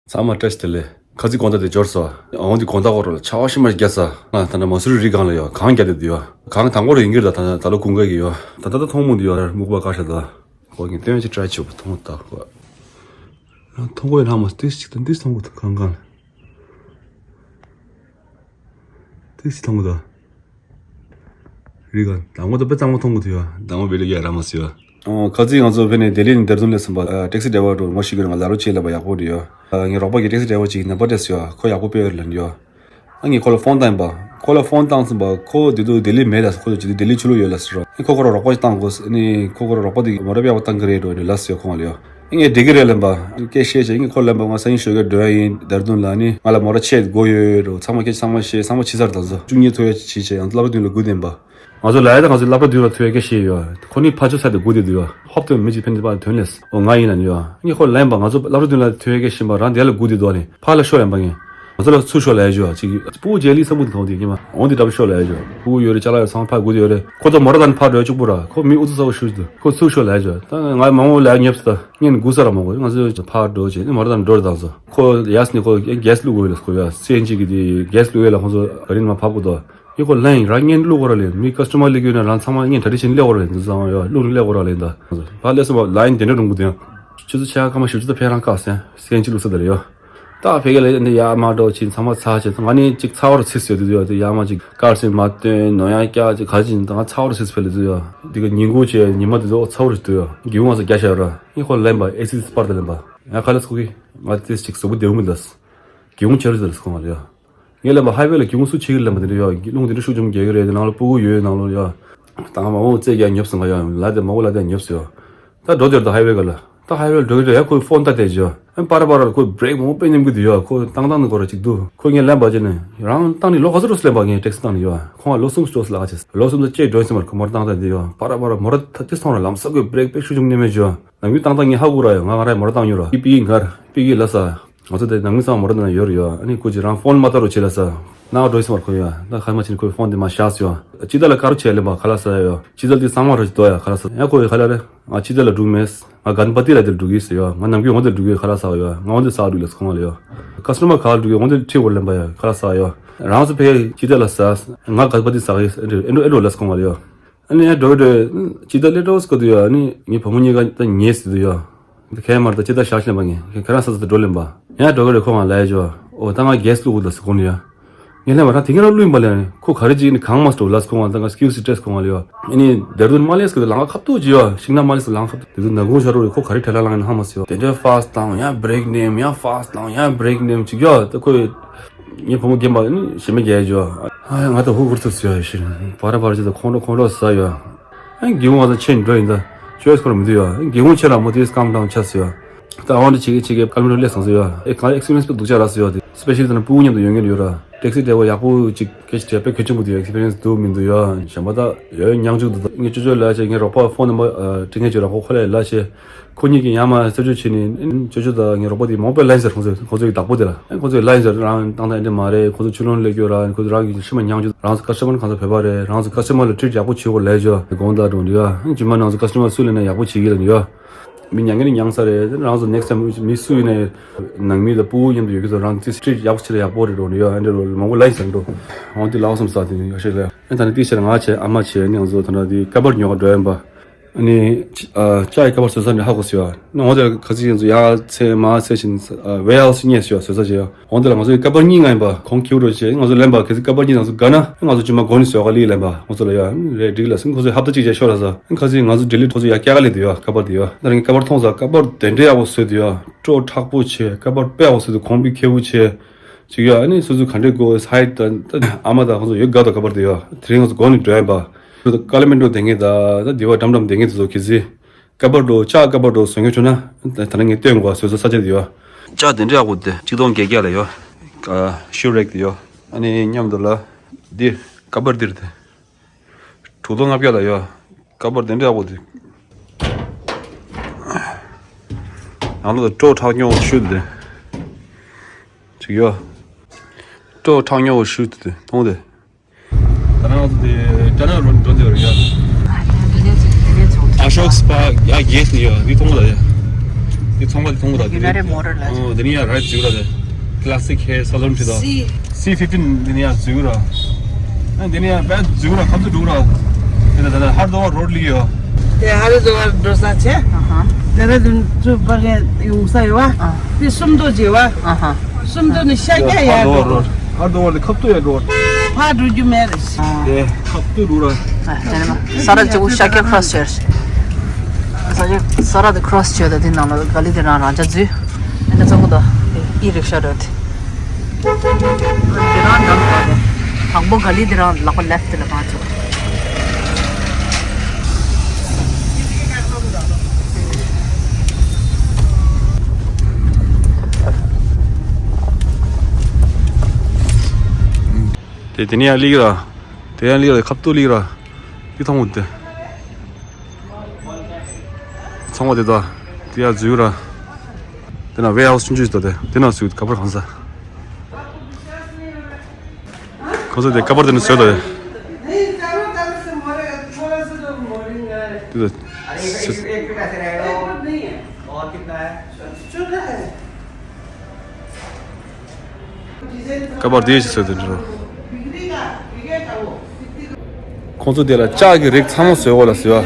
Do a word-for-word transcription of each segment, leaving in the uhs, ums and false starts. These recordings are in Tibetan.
ཚང་མ་བཀྲ་ཤིས་བདེ་ལེགས། ཁ་རྩང་དགོང་དག་དེ་འབྱོར་སོང་། འོང་དེ་དགོང་དག་གོ་རོ་ལ་ཆར་པ་ཤི་མ་བརྒྱབ་ས། ང་ད་ནི་མ་སུ་རི་རི་སྒང་ལ་ཡོད། གངས་བརྒྱབ་དེ་དུ་ཡོད། གངས་དང་པོ་རུ་ཡིན་གྱི་རེད། ད་ད་ད་ལྟ་ཐོག་མོ་དུ་ཡོད། ད་ད་ད་ཐོག་མོ་དུ་ཡོད། སྨུག་པ་དཀར་ཤ་ད། ཁོ་གིན་སྟོན་ཅིག་ཊ་རའི་བྱེད་པ་ཐོག་མོ་ད་ཁོ། ཐོག་མོ་ཡོད་ལྷག་མ་ཏིས་ཅིག་ད་ཏིས་ཐོག་མོ་ད་གངས་གངས་ལ། ཏིས་ཅིག་ཐོག་མོ་ད། རི་ག་དང་པོ་དང་དཔེ་གཙང་མ་མཐོང་གི་འདུག་ཡ། དང་པོ་བེ་ལི་ཡ་ར་མ་སི་ཡ། ཨོ་ཁ་རྩང་ང་ཚོ་ཕེ་ནས་ལྡི་ལི་ནས་ལྡེར་ལྡུན་སླེབས་སོང་བ། ཨ་ཊེག་སི་ཌ་རའི་ཝར་དུ་ངོ་ཤེས་ཀྱི་རེད། ང་ལ་རོ་ཆེ་ལབ་པ་ཡག་པོ་རེད་ཡ། ཨ་ངའི་རོགས་པ་གི་ཊེག་སི་ཌ་རའི་ཝར་ཅིག་ནམ་བར་སྤྲད་སོང་ཡ། ཁོ་ཡག་པོ་དཔེ་ཡོད་ལབ་ཡ། ཨ་ངས་ཁོ་ལ་ཕོན་བཏང་པ། ཁོ་ལ་ཕོན་བཏང་ཙམ་པ་ཁོ་དེ་དུས་ལྡི་ལི་མེད་ལ། ཁོ་ཚོ་ལྡི་ལི་ཕྱི་ལོགས་ཡོད་ལ་ཟེར་རོ། ཨ་ཁོ་ཁོ་ར་རོགས་པ་ཅིག་བཏང་དགོས། ཨ་ནི་ཁོ་ཁོ་ར་རོགས་པ་དེ་མོ་ཊ་པེ་ཡག་པོ་བཏང་གི་རེད་འགྲོ་ནི་ལབ་སོང་ཡ་ཁོང་ལ་ཡ། ངས་འགྲིག་གི་རེད་ལབ་པ། སྐད་བཤད་བྱས་ངས་ཁོ་ལབ་པ། ང་སང་ཉིན་ཞོགས་ཀས་འགྲོ་ཡ་ཡིན་ལྡེར་ལྡུན་ལ། ནི་ང་ལ་མོ་ཊ་ཆེད་དགོས་ཡོད་འགྲོ། ཚང་མ་སྐད་ཆ་ཚང་མ་བཤད། ཚང་མ་ཕྱི་ཚར་དང་ཚོ་བཅུ་གཉིས་ཐོ་ཡ་བྱས་བྱས་ཡང་སློབ་གྲྭ་མདུན་ལ་སྒུག་བསྡད་པ། ང་ཚོ་ལ་ཡ་ད་ང་ཚོ་སློབ་གྲྭ་མདུན་ལ་ཐོ་ཡ་སྐད་བཤད་ཡོད། ཁོ་ནི་ཕ་ཆོ་ས་དེ་སྒུག་བསྡད་འདུག་ཡ། ཧོབ་ཏེ་མི་གཅིག་ཕན་བདེ་པ་ཐོན་ལེས། ཨོ་ང་ཡིན་ལ་ནི་ཡ། ངས་ཁོ་ལན་པ་ང་ཚོ་སློབ་གྲྭ་མདུན་ལ་ཐོ་ཡ་སྐད་བཤད་པ་རང་དེ་ལ་སྒུག་བསྡད་འདུག་ནི། ཕ་ལ་ཤོག་ལན་པ་ངས། ང་ཚོ་ལ་ཚུར་ཤོག་ལ་ཡ་ཞུ་བ་ཅིག་སྤུ་གུ་རྗེས་ལི་ས་མུ་དེ་མཐོང་དེ་ཉི་མ་འོང་དེ་འདྲ་པོ་ཤོག་ལ་ཡ་ཞུ་བ། སྤུ་གུ་ཡོད་རེད། ཅ་ལག་ཡོད་ཚང་མ་ཕར་སྒུག་དེ་ཡོད་རེད། ཁོ་ཚོ་མོ་ཊ་དང་ཕར་འགྲོ་གཅིག་པུ་ར། ཁོ་མི་ཨུ་ཚུགས་ཚ་བོ་ཞུ་དུ་ཁོ་ཚུར་ཤོག་ལ་ཡ་ཞུ་བ། ད་ང་མང་བོ་ལ་ཡ་ཉོབ་སོང་། ད་ངས་ནི་སྒུག་ས་ར་མ་གོ། ང་ཚོ་ཕར་འགྲོ་བྱས་ནི་མོ་ཊ་དང་འགྲོ་རེད་དང་ཚོ། ཁོ་ཡས་ནི་ཁོ་གེ་སི་བླུག་དགོས་ལ་ཁོ་ཡ་སི་ཨེན་ཇི་གི་དེ་གེ་སི་བླུག་ཡས་ལ་ཁོ་ཚོ་ག་རི་ནི་མ་ཕབ་གོ་དོ། ཡིན་ཁོ་ལན་རང་ངས་བླུག་གོ་ར་ལེ། མི་ཀ་སི་ཊ་མར་སླེབས་ཀྱི་ཡོད་ན་རང་ཚང་མ་ངས་གྲ་སྒྲིག་བྱས་ནས་སླེབས་གོ་ར་ལེ། འདི་ཚང་མ་ཡ་བླུག་ནས་སླེབས་གོ་ར་ལེ། ད་ཕར་སླེབས་སོང་བ་ལ་ཡིན་དེ་འདྲ་རུང་གི་དེ་ཡང་ཆུ་ཚོད་ཕྱེད་ཀ་ཁ་མ་ཞིག་ཆུ་ཚོད་ཕེ་རང་བཀག་སོང་། སི་ཨེན་ཇི་བླུག་ས་དེ་རེད་ཡ། ད་ཕ་གི་ལ་འདི་ཡར་མར་འགྲོ་ཕྱིན་ཚང་མ་ཚར་བྱས། ང་ནི་ཅིག་ཚ་བོ་རུ་ཚིག་ཟེར་དུས་ཡོད་དེ། ཡར་མར་ཅིག་དཀར་ཟས་མ་བཏོན་ནོར་ཡང་བཀྱག་ཅིག་ག་ཅིག་ད་ང་ཚ་བོ་རུ་ཚིག་ཕེ་ལ་དུས་ཡོད། འདི་ག་ཉིན་གུང་བྱས་ཉི་མ་དེ་ཚོ་ཚ་བོ་རུ་དུས་ཡོད། སྒེའུ་ཁུང་ང་ཚོ་རྒྱ་ཤར་ར། ངས་ཁོ་ལན་པ་ཨེ་སི་སི་པར་དུ་ལན་པ། ཡང་ཁ་ལ་སྐུ་གི་ང་དེ་ཅིག་གཟུགས་པོ་བདེ་བོ་མི་འདུག་སྒེའུ་ཁུང་ཕྱེ་རུ་ཟེར་ཁོང་ང་ལ་ཡ། ངས་ལན་པ་ཧའི་ཝེ་ལ་སྒེའུ་ཁུང་སུ་ཕྱེ་གི་ལན་པ་དེ་འདྲ་ཡོད། རླུང་དེ་འདྲ་ཤུགས་ཆེན་པོ་རྒྱག་གི་རེད། དེ་ནང་ལ་སྤུ་གུ་ཡོད་ནང་ལོ་ཡ། དང་མ་འོང་རྩེ་རྒྱག་ཉོབ་སོང་ང་ཡ། ལ་དེ་མ་འོ་ལ་དེ་ཉོབ་སོང་ཡ། ད་འགྲོ་དེར་ད་ཧའི་ཝེ་ག་ལ། ད་ཧའི་ཝེ་འགྲོ་གི་རེད། ཁོས་ཕོན་ད་དེ་བྱོས། ཨ་པར་པར་ཁོས་བྷི་རེག་མང་པོ་དཔེ་ཉམས་ཀྱི་འདུག་ཡ། ཁོ་བཏང་བཏང་ནི་ཁོ་ར་ཅིག་འདུག་ཁོས་ངས་ལན་པ་བྱས་ནས་རང་བཏང་ནི་ལོ་ག་ཚོད་རོ་སླེབས་པ། ངས་ཊེག་སི་བཏང་ནི་ཡོད། ཁོང་ལ་ལོ་གསུམ་སྤྲོ་སླ་ཁ་ཆེ། ལོ་གསུམ་ད་ཅེ་འགྲོ་སེམས་པར་ཁོ་མོར་བཏང་ད་འདི་ཡོད། པར་པར་མོར་ད་ཅི་སོང་ར་ལམ་སང་ཁོས་བྷི་རེག་དཔེ་ཤུགས་ཆུང་ནས་མེད་བྱོས། ནམ་རྒྱུན་བཏང་བཏང་ངས་ཧ་གོ་ར་ཡོད། ང་ང་ར་མོར་བཏང་མྱོང་ར། པི་པི་ཨི་ངར་པི་པི་ཨི་ལ་ས། ང་ཚོ་དེ་ནང་མི་ཚང་མ་ར་ན་ཡོད་རེད་ཡ། ཨ་ནི་ཁོ་ཅིག་རང་ཕོན་མ་ལྟ་རོགས་བྱེད་ལ་ས། ནང་འགྲོ་སོང་བར་ཁོ་ཡ། ད་ཁ་མ་ཕྱིན་ཁོའི་ཕོན་དེ་མ་བཞག་སོང་ཡ། ཅི་ད་ལ་ཀ་རུ་བྱས་ལེན་པ་ཁ་ལག་ཟ་ཡ་ཡོད། ཅི་ད་དེ་གཙང་མ་རོ་ཅིག་དོ་ཡ་ཁ་ལག་ཟ་ཡ། ཁོ་ཡ་ཁ་ལག་རེད། ང་ཅི་ད་ལ་འགྲོ་མེད། ང་གན་པ་ཏི་ལ་དེར་འགྲོ་གི་ཟེར་ཡ། ང་ནམ་རྒྱུན་འོང་དེར་འགྲོ་གི། ཁ་ལག་ཟ་ཡ། ང་འོང་དེ་ཟ་འགྲོ་ལ་ཁོང་ལ་ཡ། ཀ་སི་ཊ་མར་ག་ལ་འགྲོ་གི་འོང་དེར་ཁྲིད་བར་ལེན་པ་ཡ་ཁ་ལག་ཟ་ཡ། རང་ཚོ་ཕེ་ཅི་ད་ལ་ཟ། ང་གན་པ་ཏི་ཟ་གི་ཨེ་འགྲོ་ཨེ་འགྲོ་ལ་ཁོང་ལ་ཡ། ཨ་ནི་ཡང་འགྲོ་གི་འགྲོ། ཅི་ད་ལེ་འགྲོ་སྐོར་དུ་ཡོད། ཨ་ནི་ངའི་བུ་མོ་གཉིས་ཀ་ད་ཉེས་སུ་དུ་ཡོད། ཁའི་མར་ད་ཅི་ད་ཞག་ཤི་ལེན་པ་ངས་ཁྱེད་རང་ས་ས་ད་འགྲོ་ལེན་པ། ཡང་འགྲོ་གི་རེད། ཁོ་ང་ལ་ཡ་ཅོ། ཨོ་ད་ང་གེ་སི་བླུག་དགོས་ད་ཟེར་གོ་ནི་ཡ། ངས་ལེན་པ་རང་དེ་ངས་རང་བླུག་ཡིན་པ་ལས་ཁོ་ག་རེ་ཅིག་ནི་གང་མ་སྤྲོ་ལ་ཁོ་ང་ད་ང་སྐྱིའུ་སི་ཏྲེས་ཁོ་ང་ལ་ཡ། ཨ་ནི་དེར་དུ་མ་ལས་སྐད་དུ་ལང་ཁ་ཁབ་ཏུ་ཅི་ཡ། ཤིང་ན་མ་ལས་སྐད་ལང་ཁབ་ཏུ་དེ་དུ་ན་གུང་ཤ་རུ་ཁོ་ག་རེ་ཁྲེ་ལ་ལང་ཡིན་ཧ་མ་སི་ཡ། དེ་འདྲའི་ཕ་སི་བཏང་ཡ་བྷི་རེག་ནེམ་ཡ་ཕ་སི་བཏང་ཡ་བྷི་རེག་ནེམ་ཅིག་ཡ། ད་ཁོས། ངའི་བུ་མོ་རྒན་པ་ནི་ཞེ་མི་རྒྱལ་ཅོ། ཨ་ཡ་ང་ད་ཧུ་གུར་ཚུགས་ཟེར་ཡ་ཤི། བར་བར་ཅི་ད་ཁོང་ཁྲོ་ཁོང་ཁྲོ་ཟ་ཡོད། ཨ་ནི་སྒེའུ་ཁུང་ང་ཚོ་ཕྱིན་འགྲོ་ཡིན། ད་ཅོ་ཡས་ཁོ་ར་མི་འདུག་ཡ། ཨ་ནི་སྒེའུ་ཁུང་ཕྱིན་ར་མོ་དེ་སི་ཀམ་ཌའུན་ཆགས་ཟེར་ཡ། ད་ཨ་ཝང་དུ་ཆེ་གེ་ཆེ་གེ་ཀལ་མི་ཊར་སླེབས་སོང་ཟེར་ཡ། ཨེ་ག་ཨེག་སི་པི་རི་ཡན་སི་དཔེ་སྡུག་ཅག་ར་ཟེར་ཡ། དེ་སི་པེ་ཤལ་ལི་ད་ནི་སྤུ་གུ་མཉམ་དུ་ཡོང་མཁན་ཡོད་ར། ཊེག་སི་ཌ་རའི་ཝར་ཡག་པོ་ཅིག་སྐད་ཆ་དྲིས་དཔེ་གལ་ཆེན་པོ་འདུག་ཨེག་སི་པི་རི་ཡན་སི་འདུག་མི་འདུག་ཡ། གཞན་པ་ད་ཡོད་མཉམ་ཆུང་འདུག་ད་ངས་ཅོ་ཅོ་ལ་བྱས། ངའི་རོགས་པ་ཕོན་ནམ་བར་དྲི་ངས་ཅོ་ར་ཁོ་ཁོ་ལ་ལ་བྱས། ཁོ་གཉིས་ཀྱིས་ཡར་མར་རྩད་གཅོད་བྱས་ནས་ཅོ་ཅོ་དང་ངའི་རོགས་པ་དེ་མང་པོས་ལན་ཟེར། ཁོང་ཚོས་ཁོང་ཚོའི་བདག་པོ་དེ་ལ་ཁོང་ཚོས་ལན་ཟེར། རང་བཏང་ད་འདི་མ་རེད། ཁོང་ཚོ་ཕྱི་ལོགས་ལས་སྐྱོ་ར། ཁོང་ཚོ་རང་གི་ཤི་མ་མྱང་ཆུ་རང་ཚོ་ཀ་སི་ཊ་མར་གང་ཚ་བོད་པ་རེད། རང་ཚོ་ཀ་སི་ཊ་མར་ལ་ཊི་རིཊ་ཡག་པོ་བྱེད་དགོས་ལས་ཅོ་དགོངས་དག་འགྲོ་འདི་ག་ཅི་མ་རང་ཚོ་ཀ་སི་ཊ་མར་སུ་ལས་ན་ཡག་པོ་བྱེད་ཀྱི་ལ་ཡོད། མི་མྱང་གི་ནི་མྱང་ས་རེད། རང་ཚོ་next time་མི་སུ་ཡིན་ནའི་ནང་མི་དང་སྤུ་གུ་མཉམ་དུ་ཡོད་ཀྱི་ཚོ་རང་ཚོ་ཊི་རིཊ་ཡག་པོ་བྱེད་ལ་ཡག་པོ་རེད་འགྲོ་འདི་ག་ཨ་འདྲ་རོ་མང་པོ་ལན་ཟེར་འགྲོ། འོང་འདི་ལ་བསམ་ས་དེ་ནི་ཡོད་ཤེས་ལ་ཨ་ད་ནི་ཏི་ཤར་ང་བྱས་ཨ་མ་བྱས་ནི་ང་ཚོ་ད་ནི་དེ་ཀ་པར་ཉོ་ག་འགྲོ་ཡིན་པ། ཨ་ནི་ཅ་ཡི་ཀ་པར་བཟོ་ས་ནས་ཧ་གོ་སོང་ཡ། ནི་འོ་དེ་ཁ་ཚིག་ཡིན་ཚོ་ཡ་ཚེ་མ་ཚེ་བཞིན་ཝེར་ཧའུ་སི་རྙེད་སོང་ཡ། བཟོ་ས་བྱས་ཡ། འོ་དེ་ལ་ང་ཚོ་ཡི་ཀ་པར་གཉིས་ལྔ་ཡིན་པ་ཁོང་ཁྱེའུ་འགྲོ་བྱས། ང་ཚོ་ལེན་པ་ཁ་ཚིག་ཀ་པར་གཉིས་ང་ཚོ་དགའ་ན་ང་ཚོ་ཅི་མ་གོ་ནི་བཟོ་ག་ལི་ལེན་པ་ང་ཚོ་ལ་ཡ། རེད་འགྲིག་ལ་སོང་། ཁོ་ཚོས་ཧབ་ཏ་གཅིག་བྱས་ཤོར་ལ་ས། ཁ་ཚིག་ང་ཚོ་ལྡི་ལི་ཁོ་ཚོ་ཡ་སྐྱ་ག་ལེ་དུ་ཡ། ཀ་པར་དུ་ཡ་ད་རིང་ཀ་པར་མཐོང་ས། ཀ་པར་དེ་འདྲའི་ཡག་པོ་བཟོས་དུ་ཡ། སྤྲོ་མཁྲེགས་པོ་བྱས། ཀ་པར་དཔེ་ཡག་པོ་བཟོས་དུ་གོང་པི་ཁེ་པོ་བྱས། ཅིག་ཡོད། ཨ་ནི་སོ་སོའི་ག་འདྲས་དགོས་ཧའི་ཊི་དང་ཨ་མ་དང་ཁོང་ཚོ་ཡོད་དགའ་དང་ཀ་པར་དེ་ཡོད། དེ་རིང་ང་ཚོ་སྒོ་ནས་འགྲོ་ཡིན་པ། ཀ་ལི་མན་ཌོ་དེ་ངེད་ད་ད་དེ་བ་འགྲམ་འགྲམ་དེ་ངེད་དེ་ཚོ་གི་ཟི་ཀ་པར་འགྲོ་ལྕགས་ཀ་པར་འགྲོ་བཟོ་མཁན་བྱུང་ན་ད་ནང་ངས་སྟོན་དགོས། སོ་སོ་ས་ཆ་དེ་ཡོད། ལྕགས་དེ་འདྲ་ཡག་པོ་དེ་གཅིག་སྟོང་བརྒྱད་བརྒྱ་ལ་ཡོད། ཤུ་རེག་དེ་ཡོད། ཨ་ནི་མཉམ་དུ་ལ་འདིར་ཀ་པར་འདིར་དེ། དྲུག་སྟོང་ལྔ་བརྒྱ་ལ་ཡོད། ཀ་པར་དེ་འདྲ་ཡག་པོ་དེ། ནང་ལོགས་ལ་སྤྲོ་མཁྲེགས་ཉོ་ཤུ་དེ། ཅིག་ཡོད། སྤྲོ་མཁྲེགས་ཉོ་ཤུ་དེ་མཐོང་དེ། ད་ནང་ཚོ་དེ་ཀྲ་ན་རོ་འགྲོ་དེ་རེད་ཡ། ཨ་ཤོག་སི་པ་ཡ་གེ་སི་ནས་ཡོད་འདི་མཐོང་ལ་ཡ། འདི་ཚོང་པ་འདི་མཐོང་གི་འདུག United Motor ལ། ཨོ། འདི་ནི་ཡ་ར་འཛུལ་ར། དེ་Classic Hair Salon འདི་དང་། C C fifteen འདི་ནི་ཡ་འཛུལ་ར། ཨ། འདི་ནི་ཡ་བས་འཛུལ་ར། ཁབ་ཏུ་འགྲོ་ར། དེ་ལ་དེ་ལ་ཧར་དོ་བ་རོཌ་ལི་ཡོད། དེ་ཧར་དོ་བ་འགྲོ་ས་ཆེ། ཨ་ཧ། དེ་ར་དུ་ཚུ་པ་གེ་ཡོང་ས་ཡོད་བ། ཨ། དེ་སུམ་མདོ་བྱེ་བ། ཨ་ཧ། སུམ་མདོ་ནི་ཤ་རྒྱག་ཡ་འགྲོ། ཧར་དོ་བ་རོཌ། ཧར་དོ་བ་རོཌ་དེ་ཁབ་ཏུ་ཡ་འགྲོ། ཕ་འགྲོ་རྒྱུ་མེད་རེད། དེ་ཁབ་ཏུ་འགྲོ་ར། ཨ། དེ་ནི་ས་ར་ཅུ་ཤ་རྒྱག་cross བྱས། ས་ར་དེ་cross བྱས་ད་དེ་ནང་ལ་ག་ལི་དེ་རང་རང་ཅག་འཛུལ། ཨ་ནི་ཚོང་ཁང་དུ་ཨི་རིག་ཤ་རེད། དེ་རང་འགྲམ་དུ་དང་པོ་ག་ལི་དེ་རང་ལག་པ་left ལ་མར་འཛུལ། དེ་དེ་ནས་ཡར་སླེབས་ར། དེ་ཡར་སླེབས་ར། ཁབ་ཏུ་སླེབས་ར། དེ་མཐོང་གི་འདུག་ཚོང་པ་དེ་དག་དེ་ཡར་འཛུལ་ར། དེ་ན་warehouse ཆུང་ཆུང་ཞིག་འདུག་དེ་དེ་ན་འཛུལ། ཀ་པར་གང་ཟ། ཁོ་ཚོ་དེ་ཀ་པར་དེ་ནས་བཟོས་འདུག་དེ་ཚོ། ཀ་པར་དེ་ཞིག་བཟོས་དེ་འགྲོ། ཁོང་ཚོ་དེ་ལ་ལྕགས་ཀྱི་རིགས་ཚང་མ་བཟོས་གོ་ལ་ཟེར་བ།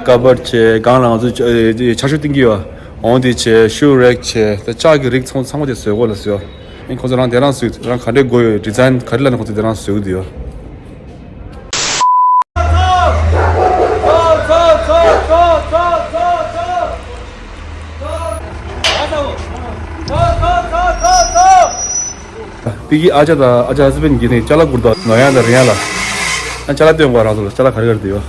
ཀ་པར་བྱས། སྒང་ལ་ང་ཚོ་ཆ་ཤུགས་གཏིང་གི་ཡོད། འོང་དེ་བྱས། ཤུ་རེག་བྱས། ད་ལྕགས་ཀྱི་རིགས་ཚང་ཚང་མ་དེ་བཟོས་གོ་ལ་ཟེར་བ། ཨིན། ཁོང་ཚོ་རང་དེ་རང་བཟོས། རང་ག་འདྲས་དགོས་ཡོད། design ག་རེ་ལ་ནི་ཁོང་ཚོ་དེ་རང་བཟོས་གི་འདུག་ཡོད། པི་ཀི་ཨ་ཅག་དང་ཨ་ཅག་husband གྱིས་ནི་ཅ་ལག་བསྐུར་དང་། ནོར་ཡང་དང་རི་ཡང་ལ། ཨ། ཅ་ལག་སྟོན་དགོས་རང་ཚོ་ལ། ཅ་ལག་ག་རེ་ག་རེ་འདུག་ཡོད།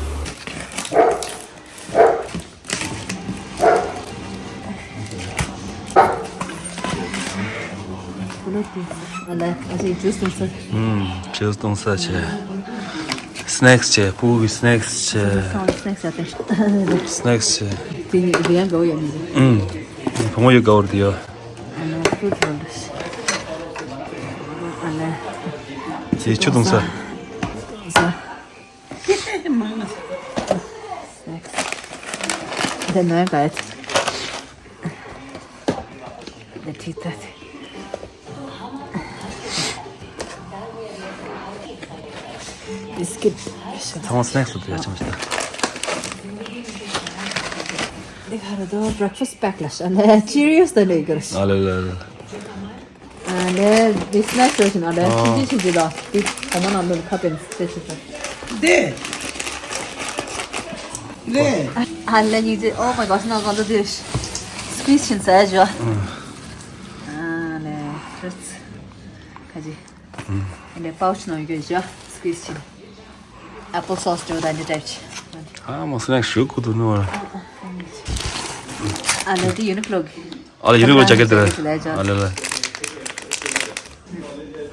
ཨ་ལས། ཨ་ཅེ་juice བཏུང་ས། ཨུམ། juice བཏུང་ས་བྱས། snacks བྱས། ཕྲུ་གུ་གི་snacks བྱས། ཁང་snacks བྱས་ཏེ། snacks བྱས། དེ་ནི་རི་ཡང་དགའ་བོ་ཡོད་མི་འདུག་ཨུམ། བུ་མོ་ཡོད་དགའ་བོ་རེད་ཡོད། ཨ་ལས། fruit roll་རེད། ཨ་ལས། དེ་ཆུ་བཏུང་ས། ས། མང་ང་། Next. Then I got the tea that. Biscuit. ཚང་མ་snacks ལ་དེ་ཆམ་ཞིག་འདི་ག་རེ་འདུག breakfast pack ལ་ཤ་ལས། Cheerios ད་ལས་གར། ཨ་ལ་ལ་ལ། ཨ་ལས། འདི་snacks རེད་ཤིང་ཨ་ལས། ཨ། ཆུང་ཆུང་ཆུང་ཆུང་དང་། འདི་ཕོ་མོ་ནང་ལོགས་ལ་ཁ་པན་སེ་ཆུ་ཆུ། འདི། ལས། ཨ་ལས། ཉིག་ཅེ། Oh my gosh། ང་གང་འདུག་འདི་squeeze ཆེན་ཟ་ཡ་ཞོ། ཨ་ལས། ཁ་ཅིག་ཨ་ལས། pouch ནང་ཡོད་ཞོ། squeeze ཆེན། Apple sauce ཅོ་ད་འདི་type ཆེ། ཨ་མ་snacks ཞུ་ཁུ་ཐུ་ནོ། ཨ་ལས། འདི་Uniqlo གི། ཨ་ལ་Uniqlo jacket དེ་རེད། ཨ་ལ་ལ།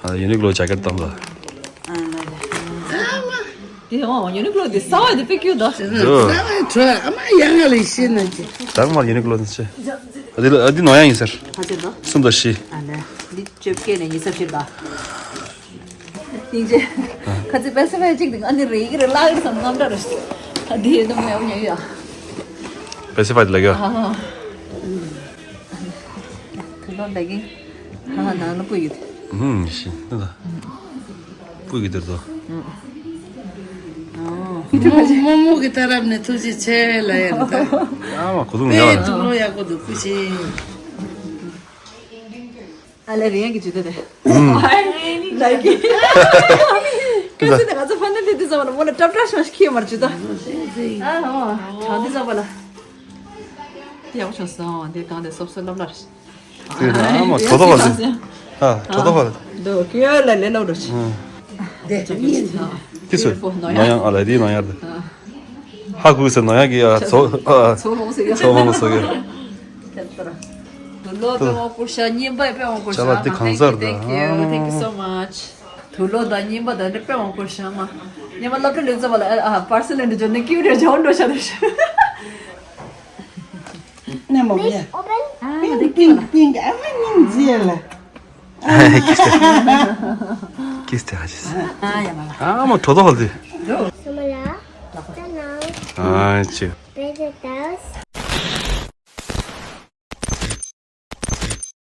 ཨ་ལ་Uniqlo jacket བཏང་ལ། དེ་འོ་Uniqlo དེ་གསར་པ་དེ་དཔེ་ཁྱུག་འདུག་འདུག་གསར་པ་འཕྲོ་ཨ་མ་ཡ་ང་ལ་ཤེས་ན་ཅི། ད་མར་Uniqlo དེ་ཆེ། ཨ་དེ་ཨ་དེ་ནོར་ཡང་ཡིན་ཟེར། ཕ་ཆེ་འདུག་གསུམ་དང་བཞི། ཨ་ལ། འདི་བཅོ་བརྒྱད་ནས་ཉི་ཤུ་བཞི་ལ། སྙིང་རྗེ། ཁ་ཚིག་པེ་སེ་ཕའི་གཅིག་དེ་ཨ་ནི་རེ་གི་རེ་ལག་གི་སམ་ངམ་འདྲ་རེ། ཨ་དེ་ཡེ་དམ་ཡ་ཉ་ཡ། པེ་སེ་ཕའི་ལ་གི། ཨ། ཁུ་ལོ་ལ་གི། ཨ་ནང་ལ་པུ་ཡུ། ཨུམ། ཤི་ན་ད། པུ་ཡུ་དེར་དོ། ཨ། མོ་མོ་གི་ད་རབ་ནས་ཐུགས་རྗེ་ཆེ་ལ་ཡ་ད། ཨ་མ་གོ་དུང་ཡ། པེ་ཐུགས་ལོ་ཡག་པོ་འདུག་སྐུ་མཁྱེན། ཨ་ལས། རེ་ཡང་གི་ཇུ་དེ་རེད། ལའི་ཀི། ཁ་སི་ནས་ང་ཚོ་ཕ་ནི་ལི་དི་ཟ་བ་ལ་མོ་ལ་ཏྲབ་ཏྲ་ཤོ་ཤི་ཁྱི་མར་ཇུ་ད། ཨ་ཧོ། ཁྲ་དི་ཟ་བ་ལ། དེ་ཡག་པོ་བྱུང་སོང་། དེ་གང་དེ་སོབ་སོབ་ལབ་ལར། དེ་ན་མ་གྲོ་ཏོ་བ་ལ། ཨ་གྲོ་ཏོ་བ་ལ། འདོ་ཀྱོ་ལ་ལེ་ལོ་རོ་ཤི། དེ་ཅི་ཡིན། དེ་སུ་ནོ་ཡང་ཨ་ལ་དེ་ནོ་ཡང་རེད། ཧ་གོ་ཟེར་ནོ་ཡང་གི་ཨ་ཚོ་ཨ་ཚོ་མང་སོ་གི། ཚོ་མང་སོ་གི། དུ་ལོ་དཔེ་མང་པོ་ཤ། རྙིང་པ་དཔེ་མང་པོ་ཤ། ཅ་ལག་འདི་གང་ཟག་རེད། Thank you, thank you so much. དུ་ལོ་དང་རྙིང་པ་དང་དཔེ་མང་པོ་ཤ་མ། རྙིང་པ་སློབ་གྲྭ་ལོན་ཚར་བ་ལ་ཨ་པར་སེལ་འདི་འཇོག་ནས་ཀིའུ་རེ་འཇོག་འགྲོ་ཤ་རེ་ཤ། ནས་མོ་ཡ། ཨ་པིང་པིང་པིང་ཨ་མ་སྙིང་རྗེ་ལ། ཀིས་ཏེ་ཧ་ཅིས། ཨ་ཡ་མ་ལ། ཨ་མ་གྲོ་ཏོ་ཧོལ་དི། སོ་མ་ལ། ཨ་ཅི།